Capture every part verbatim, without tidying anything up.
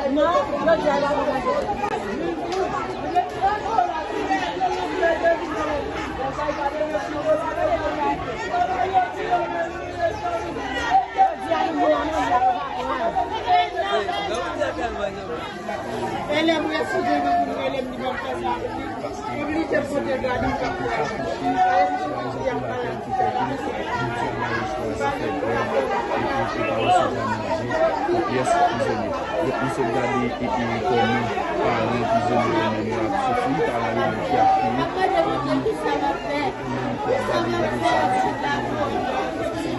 E lè m refize nou pou nou rele m, li pa fè sa avè m. Oblije pote gade m pa fè avè m. Ayè m sou kote ap pale m. Pyès prizonye. Donk, nou sot gade e, e, kòman paran prizonye yo menm yo ap soufri, paran yo menm ki ap kriye.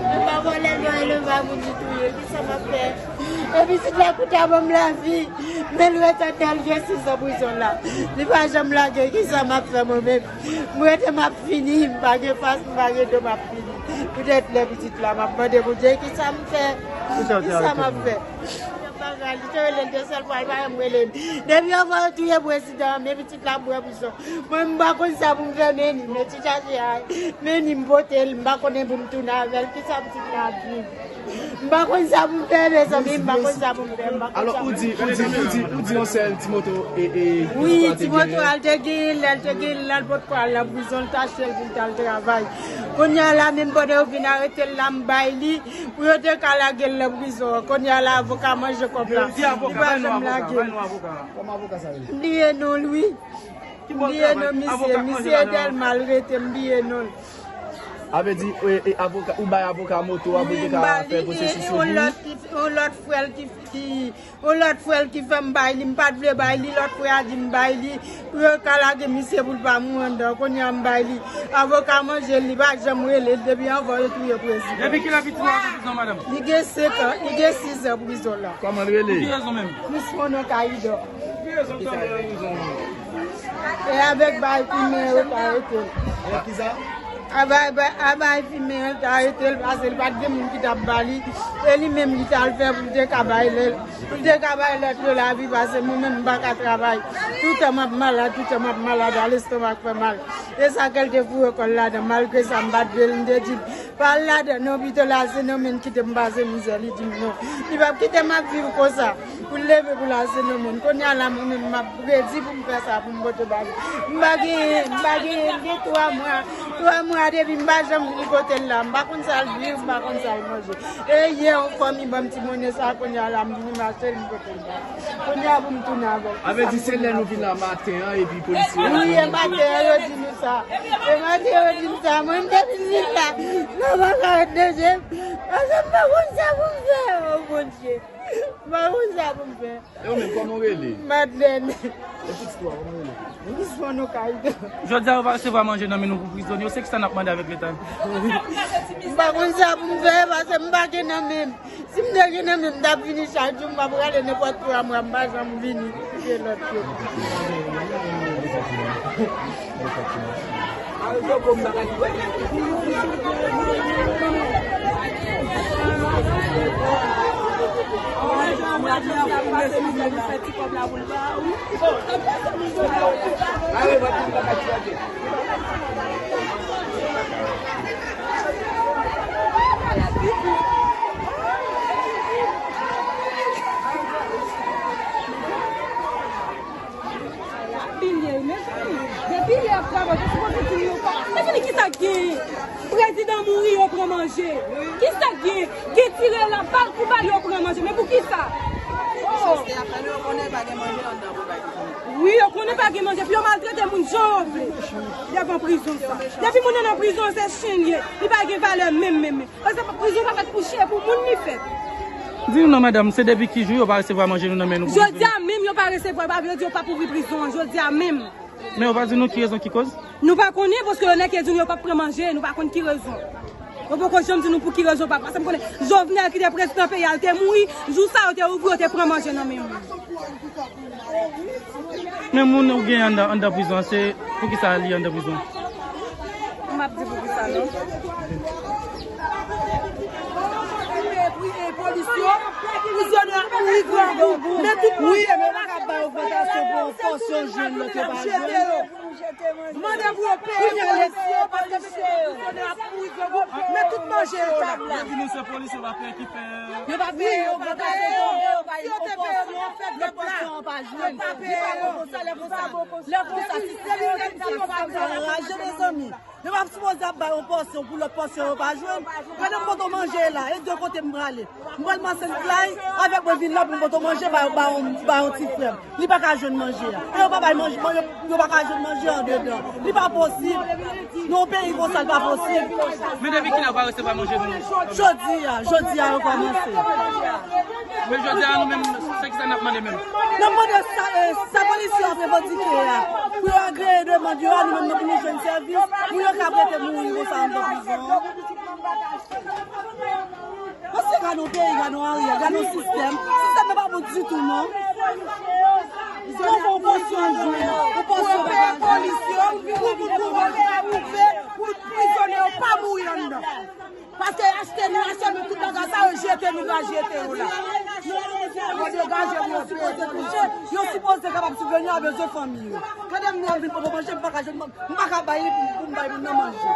Yo pa vòlè nou, yo pa vout nou touye. Kisa m ap fè? E pitit la koute a ban m lavi. Men l ret atè, l gen sis an prizon la. Li pa janm lage. Kisa m ap fè mwen menm? M rete, m ap fini. M pa gen fas, m pa gen do, m ap fini. Poutèt lè pitit la, m ap mande Bondye, kisa m fè? Kisa m ap fè? Bagay, li te rele l de sèl fwa, li pa janm rele m. Depi anvan yo touye prezidan an, men pitit la ap bwè prizon. Mwen, m pa konn sa pou m fè, men ni, men ti chaje a, men ni m pote l, m pa konnen pou m tounen avè l. Kisa pitit la ap viv? M pa konn sa pou m fè, mezanmi, m pa konn sa pou m fè, m pa konn sa pou m fè. Alò, ou di, ou di, ou di, ou di yon sèl Timote, e, e, Wi, Timote al te gen, lè l te gen, lè l potko al nan prizon, l t achte l pou l t al travay. Kounye a la, menm pandan yo vin arete l la, m bay li, pou yo te ka lage l nan prizon an. Kounye a la, avoka manje kòb la. Li pa janm lage l. M bliye non l, wi. M bliye non misye. Misye Dèlma l rete, m bliye non l. A vle di, e, e, avoka, ou bay avoka moto a pou l te ka fè pwosesis yo pou ou? Yon lòt ki, yon lòt frè l ki, ki, yon lòt frè l ki fè m bay li, m pa t vle bay li, lòt frè a di m bay li, pou yo ka lage misye pou l pa mouri anndan. Kounye a m bay li. Avoka manje l, li pa janm rele l depi anvan yo touye prezidan. Depi kilè pitit la nan prizon, madanm? Li gen senk an, li gen sis an prizon la. Kòman l rele? Pou ki rezon menm? Chris Mono Kayidò. Pou ki rezon l sanble nan prizon an? E avèk bay fimen yo t arete l. Avèk kisa? A bay, bay, a bay fimen yo t arete l, paske l pa t gen moun ki t ap ba li. E li menm li t al fè pou l te ka bay lè, pou l te ka bay lòt yo lavi, paske mwen menm m pa ka travay. Toutan m ap malad, toutan m ap malad, a lestomak fè mal. E sa ke l te foure kò l ladan, malgre sa m pa t vle l, m te di l, pa al ladan non, pito l al Sendomeng kite m pase mizè, li di m non. Li p ap kite m ap viv konsa. Pou l leve pou l al Sendomeng. Kounye a la, mwen menm, m ap redi pou m fè sa, pou m pote ba li. M pa genyen, m pa genyen, m gen twa mwa. Twa mwa depi m pa janm vin kote l la. M pa konn sa l viv, m pa konn sa l manje. E yè, yon fanmi ban m ti monnen sa, kounye a la, m vini m achte l, m pote l ba li. Kounye a pou m tounen avè l. A vle di se lè nou vin la maten an, epi polisye yo. Wi, e maten an, yo di nou sa. E maten yo di m sa. Mwen, m te vin viv la. Non, m pa ka ret nan je m. Paske m pa konn sa pou m fè. O Bondye. M pa konn sa pou m fè. E ou menm, kòman w rele? Madlène. E pitit ou a, kòman w rele? Lis Fon Nou Kay. Jodi a, yo pa resevwa manje nan men nou pou prizonye. Se kisa n ap mande avèk Leta? M pa konn sa pou m fè, paske m pa gen nan men m. Si m te gen nan men m, m t ap vini chak jou, m pa prale nenpòt twa mwa, m pa janm vini. Kite lòt yo. Pilye, mezanmi. Depi lè y ap travay, yo sipoze di yo pa. Mezanmi, kisa k gen? Prezidan mouri, yo pran manje. Kisa k gen? Gen tire la, bal pou bal, yo pran manje. Men pou kisa? Oh! Wi, yo konnen pa gen manje, pou yo maltrete moun jan yo vle. Devan prizon sa. Depi moun nan nan prizon, se chen l ye. Li pa gen valè menm, menm, menm. Paske prizon pa fèt pou chen, pou moun li fèt. Di nou non, madanm, se depi ki jou yo pa resevwa manje nou nan men nou pou... Jodi a menm yo pa resevwa, pa vle di yo p ap ouvri prizon an, jodi a menm. Men yo pa di nou ki rezon ki koz? Nou pa konnen, paske yo nèk yo di nou yo p ap pran manje, nou pa konn ki rezon. Yo poko janm di nou pou ki rezon, pa, paske m konnen Jovenel ki te prezidan peyi a, l te mouri, jou sa yo te ouvri, yo te pran manje nan men moun. Men moun ou gen anndan, anndan prizon an, se poukisa li anndan prizon? M ap di poukisa non. Polis yo, prizonye ap mouri grangou. Men tout prizonye yo pa ka bay ogmantasyon pou yon pòsyon jwenn lòt yo pa jwenn. Mande pou yo peye polis yo, paske prizonye ap mouri grangou. Men tout manje yo tab la. Yo di nou se polis yo pa peye ki fè. Yo pa peye ogmantasyon. Si yo te peye, yo fè Yo pa jwenn. Li pa bon konsa, lè konsa. Lè konsa, sistèm yo, sistèm yo pa anraje, mezanmi. Yo pa sipoze ap bay yon pòsyon pou lòt pòsyon yo pa jwenn. Gade m poto manje la, e de kote m prale. M pral mache Klay, avèk mwen vin la pou m poto manje, ba, ba, yon- ba yon ti frè m. Li pa ka jwenn manje a. E yo pa bay manje, yo, yo pa ka jwenn manje andedan. Li pa posib. Nan yon peyi konsa, li pa posib. Men depi kilè ou pa resevwa manje nou? Jodi a, jodi a yo kòmanse. Men jodi a nou menm, se ki sa n ap mande menm? N ap mande sa, eh, sa polisye yo ap revandike a. Pou yo agreye demann yo a, nou menm nou pou nou jwenn sèvis. Pou yo ka prete mouri konsa anndan prizon. Paske gade yon peyi, gade yon aryè, gade yon sistèm. Sistèm nan pa bon ditou, non. Yon bon pòsyon jwenn, yon pòsyon bagay. Polis yo, pou, pou, pou, pou, pou, pou prizonye yo pa mouri anndan. Paske achte nou a sèlman tout bagay sa yo jete nou va jete yo la. Yo degaje pou yo sipoze touche, yo sipoze kapab sibveni a bezwen fanmi yo. Gade m nou ap vin poko manje, m pa ka jwenn, m pa ka bay li pou, pou m bay moun nan manje.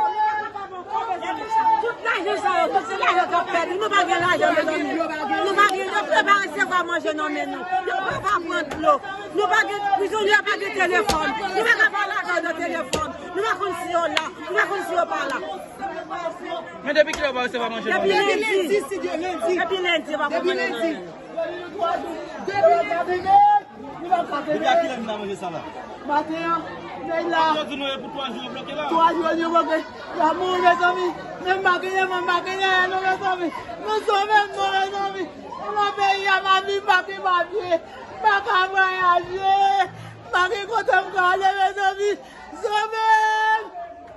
Tout lajan sa yo, tout se lajan k ap pèdi. Nou pa gen lajan, mezanmi. Nou pa gen, nou pa resevwa manje nan men nou. Nou pa ka pran dlo. Nou pa gen, prizonye pa gen telefòn. Nou pa ka pale avè yo nan telefòn. Nou pa konn si yo la. Nou pa konn si yo pa la. Men depi kilè ou pa resevwa manje nan men? Depi lendi. Depi lendi, yo pa pran manje nan men. Depi lendi. Depi a kilè nou ta manje sa la? Maten an, men la. Yo di nou e pou twa jou yo bloke la. Twa jou yo bloke. Y ap mouri, mezanmi. Men m pa genyen, men m pa genyen, non, mezanmi. Nou sove m, non, mezanmi. Nan peyi a, m ap viv, m pa gen papye. M pa ka vwayaje. M pa gen kote m ka ale, mezanmi. Sove m.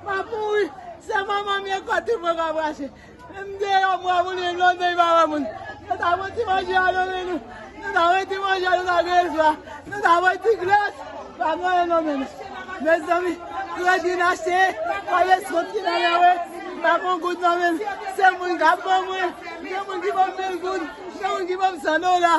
M ap mouri. Se manman m ye, kote mwen ka mache. M deyò, m wè moun, m lòt men, m pa wè moun. Nou ta pran ti manje a nan men nou. Nou ta pran ti manje a, nou ta gen espwa. Nou ta pran ti glas. Pa gen anyen nan men nou. Mezanmi, kredi n achte, pa gen sot ki nan men mwen. Pa gen goud nan men m. Se moun k ap ban mwen. Gen moun ki ban m mil goud. Gen moun ki ban m san dola.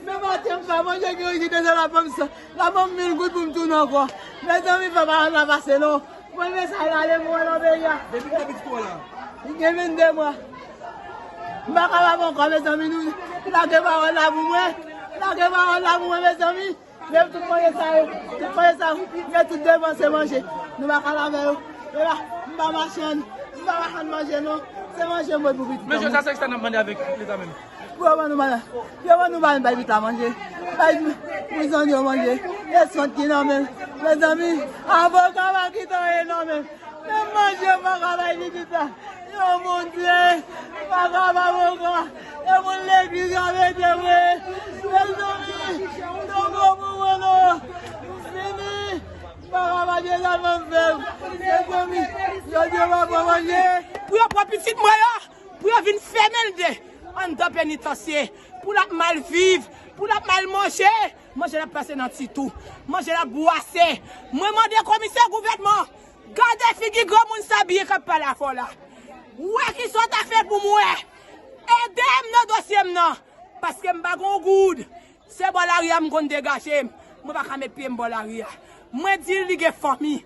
Men maten m pa manje, gen yon ki deja la ban m san, la ban m mil goud pou m tounen ankò. Mezanmi, fè pa la pase non. Mwen mesaj la ale mwen nan peyi a. Depi kilè pitit ou la? Li gen vennde mwa. M pa kapab ankò, mezanmi, nou lage pawòl la pou mwen. Lage pawòl la pou mwen, mezanmi. Men tout manje sa yo, tout manje sa yo, men tout depanse manje. Nou pa ka lave yo. E la, m pa machann, m pa machann manje non. Se manje mwen pou pitit mwen. Men Jozya, se ki sa n ap mande avèk leta menm? Pou yo ban nou manje. Yo ban nou manje, bay pitit la manje. Bay prizonye yo manje. E sant ki nan men. Mezanmi, avoka pa kite anyen nan men. Men manje m pa ka bay pitit la. Yo, Bondye, m pa ka bay avoka. E moun legliz yo mete mwen. Mezanmi, yo bon pou mwen non. M fini. M pa ka bay pitit la nan men m. Mezanmi, yo di yo pa pran manje. Pou yo pran pitit mwen yo. Pou yo vin fèmen l de anndan penitansye, pou l ap mal viv, pou l ap mal manje, manje l ap pase nan ti twou, manje l ap bwase. Mwen mande komisè gouvènman, gade figi granmoun sa byen k ap pale avè w la. Ou wè kisa w ta fè pou mwen? Ede m nan dosye m nan, paske m pa gen yon goud. Se bò lari a m konn degaje m. Mwen pa ka met pye m bò lari a. Mwen di l li gen fanmi.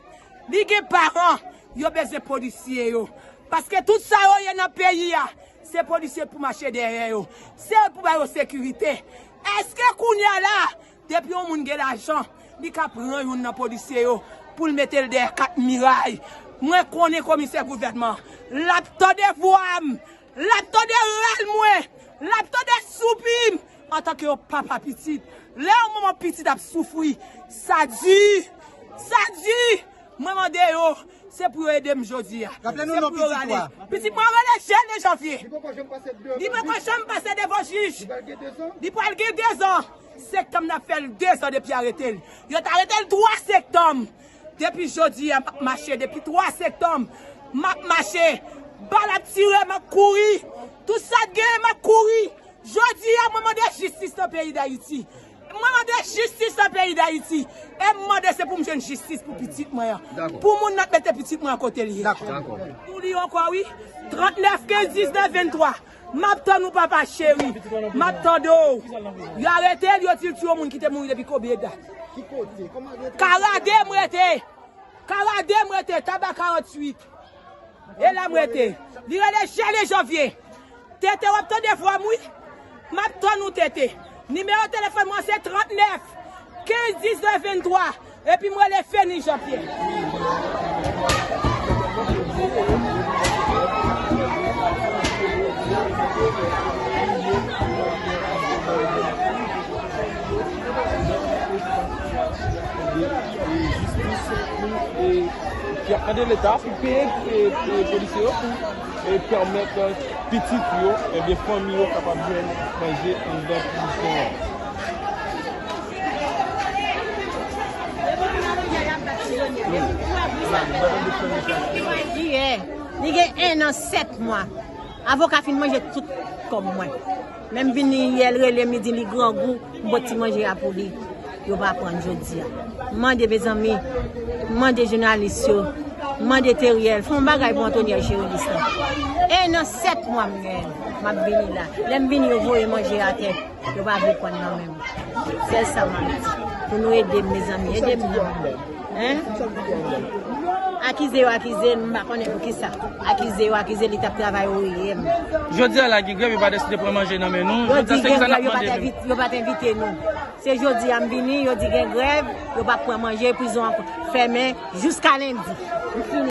Li gen paran. Yo bezwen polisye yo. Paske tout sa yo ye nan peyi a, se polisye pou mache dèyè yo. Se yo pou ba yo sekirite. Èske kounye a la, depi yon moun gen lajan, li ka pran youn nan polisye yo pou l mete l dèyè kat miray? Mwen konnen komisè gouvènman, l ap tande vwa m. L ap tande ral mwen. L ap tande soupi m. Antanke yon papa pitit. Lè yon manman pitit ap soufri, sa di. Sa di. Mwen mande yo, se pou yo ede m jodi a. Raple nou non pitit ou a. Pitit mwen rele Jene Janvye. Li poko janm pase devan jij. Li pral gen dezan. Septanm n ap fè l dezan depi arete l. Yo t arete l twa septanm. Depi jodi a, m ap mache. Depi twa septanm, m ap mache. Bal ap tire, m ap kouri. Tout sa k genyen, m ap kouri. Jodi a, mwen mande jistis nan peyi Dayiti. Mwen mande jistis nan peyi Dayiti. E m mande se pou m jwenn jistis pou pitit mwen an. Pou moun nan mete pitit mwen an kote l ye. Pou li ankò, wi. Trannèf kenz diznèf venntwa. M ap tann ou, papa cheri. M ap tande w. Yo arete l, yo di l ti yon moun ki te mouri depi konbyen dat? Karade m rete. Karade m rete, Taba karanntuit. E la m rete. Li rele Jene Janvye. Tete, w ap tande vwa m, wi. M ap tann ou, Tete. Nimewo telefòn mwen se trannèf Kenz, diznèf, venntwa. Epi m rele Feni Jean Pierre. Jistis pou, e, ki ap mande Leta pou peye, e, e, polisye yo pou, e, pèmèt, e, pitit yo, ebyen, fanmi yo kapab jwenn manje anndan prizon an. Jiyè, li gen en an sèt mwa. Avoka fin manje tout kòb mwen. Men m vini yè, l rele m, li di li grangou, m pot ti manje a pou li. Yo pa pran jodi a. M mande mezanmi, m mande jounalis yo, m mande Teriel, fè yon bagay pou Antoniel Cherilis la. En an sèt mwa m genyen, m ap vini la. Lè m vini, yo voye manje atè. Yo pa vle pran nan men m. Sèl sa m ap di. Pou nou ede m, mezanmi. Ede m nan. Hein? Akize yo akize l, m pa konnen pou kisa. Akize yo akize li t ap travay O I M. Jodi a la gen grèv, yo pa deside pran manje nan men nou. Yo di gen grèv, yo pa t envit-, yo pa t envite nou. Se jodi a m vini, yo di gen grèv, yo p ap pran manje, prizon an fèmen jiska lendi. M fini.